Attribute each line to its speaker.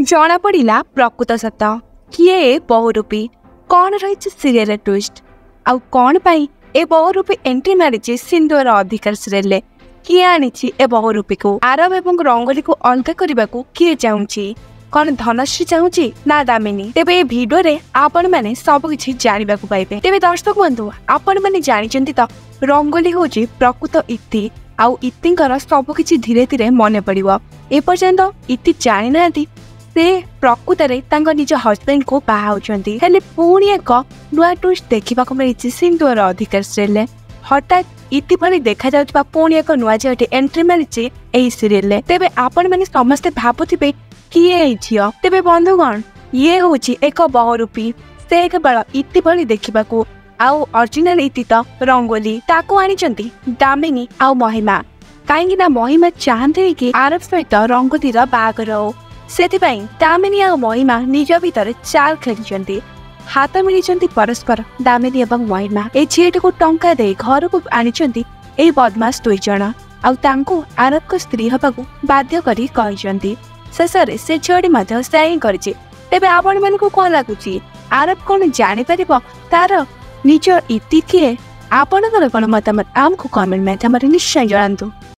Speaker 1: ଜଣାପଡ଼ିଲା ପ୍ରକୃତ ସତ। କିଏ ଏ ବହୁରୂପୀ? କ'ଣ ରହିଛି ସିରିଏଲର ଟ୍ୱିଷ୍ଟ? ଆଉ କ'ଣ ପାଇଁ ଏ ବହୁରୂପୀ ଏଣ୍ଟ୍ରି ମାରିଛି ସିନ୍ଦୁରର ଅଧିକାର ସିରିଏଲରେ? କିଏ ଆଣିଛି ଏ ବହୁରୂପୀକୁ? ଆରବ ଏବଂ ରଙ୍ଗୋଲିକୁ ଅଲଗା କରିବାକୁ କିଏ ଚାହୁଁଛି? କ'ଣ ଧନଶ୍ରୀ ଚାହୁଁଛି ନା ଦାମିନୀ? ତେବେ ଏ ଭିଡିଓରେ ଆପଣମାନେ ସବୁକିଛି ଜାଣିବାକୁ ପାଇବେ। ତେବେ ଦର୍ଶକ ବନ୍ଧୁ, ଆପଣମାନେ ଜାଣିଛନ୍ତି ତ ରଙ୍ଗୋଲି ହେଉଛି ପ୍ରକୃତ ଇତି, ଆଉ ଇତିଙ୍କର ସବୁକିଛି ଧୀରେ ଧୀରେ ମନେ ପଡ଼ିବ। ଏପର୍ଯ୍ୟନ୍ତ ଇତି ଜାଣିନାହାନ୍ତି ସେ ପ୍ରକୃତରେ ତାଙ୍କ ନିଜ ହଜବେଣ୍ଡକୁ ବାହା ହେଉଛନ୍ତି। ହେଲେ ପୁଣି ଏକ ନୂଆ ଟ୍ୱିଷ୍ଟ ଦେଖିବାକୁ ମିଳିଛି ସିନ୍ଦୁରର ଅଧିକାର ସିରିଏଲରେ। ହଠାତ୍ ଇତି ଭଳି ଦେଖାଯାଉଥିବା ପୁଣି ଏକ ନୂଆ ଝିଅଟି ଏଣ୍ଟ୍ରି ମାରିଛି ଏହି ସିରିଏଲରେ। ତେବେ ଆପଣମାନେ ସମସ୍ତେ ଭାବୁଥିବେ କିଏ ଏଇ ଝିଅ? ତେବେ ବନ୍ଧୁଗଣ, ଇଏ ହେଉଛି ଏକ ବହୁରୂପୀ। ସେ କେବଳ ଇତି ଭଳି ଦେଖିବାକୁ, ଆଉ ଅରିଜିନାଲ ଇତି ତ ରଙ୍ଗୋଲି। ତାକୁ ଆଣିଛନ୍ତି ଦାମିନୀ ଆଉ ମହିମା, କାହିଁକି ନା ମହିମା ଚାହାନ୍ତିନି କି ଆରବ ସହିତ ରଙ୍ଗୋଲିର ବାହାଘର ହଉ। ସେଥିପାଇଁ ଦାମିନୀ ଆଉ ମହିମା ନିଜ ଭିତରେ ଚାଲ ଖେଳିଛନ୍ତି, ହାତ ମିଳିଛନ୍ତି ପରସ୍ପର। ଦାମିନୀ ଏବଂ ମହିମା ଏ ଝିଅଟିକୁ ଟଙ୍କା ଦେଇ ଘରକୁ ଆଣିଛନ୍ତି ଏଇ ବଦମାସ ଦୁଇ ଜଣ, ଆଉ ତାଙ୍କୁ ଆରବଙ୍କ ସ୍ତ୍ରୀ ହେବାକୁ ବାଧ୍ୟ କରି କହିଛନ୍ତି। ଶେଷରେ ସେ ଝିଅଟି ମଧ୍ୟ ସେୟା ହିଁ କରିଛି। ତେବେ ଆପଣମାନଙ୍କୁ କ'ଣ ଲାଗୁଛି, ଆରବ କ'ଣ ଜାଣିପାରିବ ତାର ନିଜ ଇତି କିଏ? ଆପଣଙ୍କର କ'ଣ ମତାମତ ଆମକୁ କମେଣ୍ଟ ମାଧ୍ୟମରେ ନିଶ୍ଚୟ ଜଣାନ୍ତୁ।